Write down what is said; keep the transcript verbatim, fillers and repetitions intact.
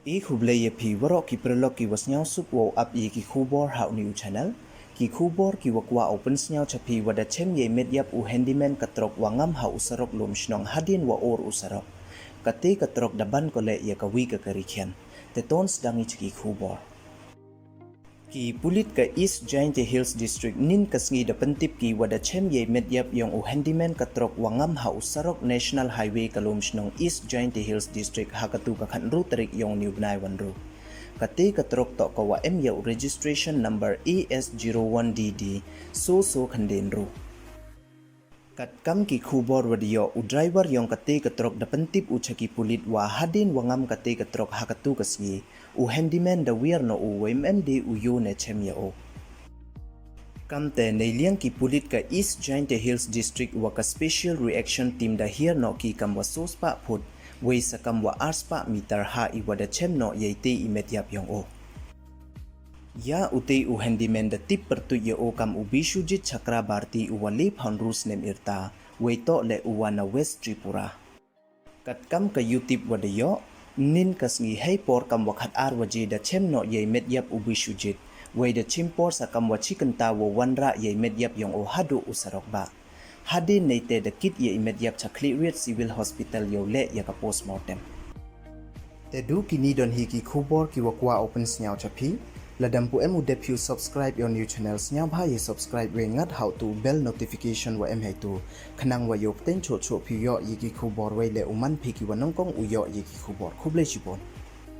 I khublei ya phi waroh ki paralok ki wa sniawsuk wow ap ya ki khubor ha u ni u channel. Ki khubor ki wa kwah u pynsniaw cha phi wa da chem yei met yap u handyman ka truck wa ngam ha u sarok Lumshnong hadien wa or u sarok. Kate ka truck da ban ko leh ya ka wi ka kari khian. Te ton sdang i cha ki khubor. Ki pulit ka East Jaintia Hills District nin ka sngi da pyntip ki wa da chem yei met yap yong u handyman ka truck wa ngam ha u sarok National Highway ka Lumshnong, East Jaintia Hills District, ha katu ka khatynru tarik yong u ni u bnai wa ynru. Kate ka truck toh ka wa em ya u registration number A S zero one D D so so khynde ynru. Katkam ki khubor wa da yoh, u driver yong kate ka truck da pyntip u cha ki pulit wa hadien wa ngam kate ka truck ha katu ka sngi, u handyman da wiar noh u wei ym em de u yoh ne chem ya u. Kamte neiliang ki pulit ka East Jaintia Hills District wa ka Special Reaction Team da hiar noh ki kam wa so spah phut, wei sa kam wa ar spah meter ha i wa da chem noh yei te i met yap yong u. Ya u te u handyman da tip pyrtuit ya u kam u Biswajit Chakrabarti u wa le phaw ynru snem i rta, wei toh leh u wa na West Tripura. Katkam ka yutip wa da yoh, nin ka sngi hei por kam wa khat ar waje da chem noh yei met yap u Biswajit, wei da chim por sa kam wa chi kynta wow wanrah yei met yap yong u haduh u sarok bah. Hadien neite da kit yei met yap cha Khliehriat Civil Hospital yow leh ya ka postmortem. Te du kini don hi ki khubor ki wa kwah u pynsniaw cha phi. Lada ym pu em u dep phi u subscribe ya u ni u channel, sniawbha yei subscribe wei ngat ha u tu u bell notification wa em hei tu, khnang wa yow pteng choh choh phi u yoh yei ki khubor wei leh u man phi ki wa nyngkong u yoh yei ki khubor. Khublei chibun.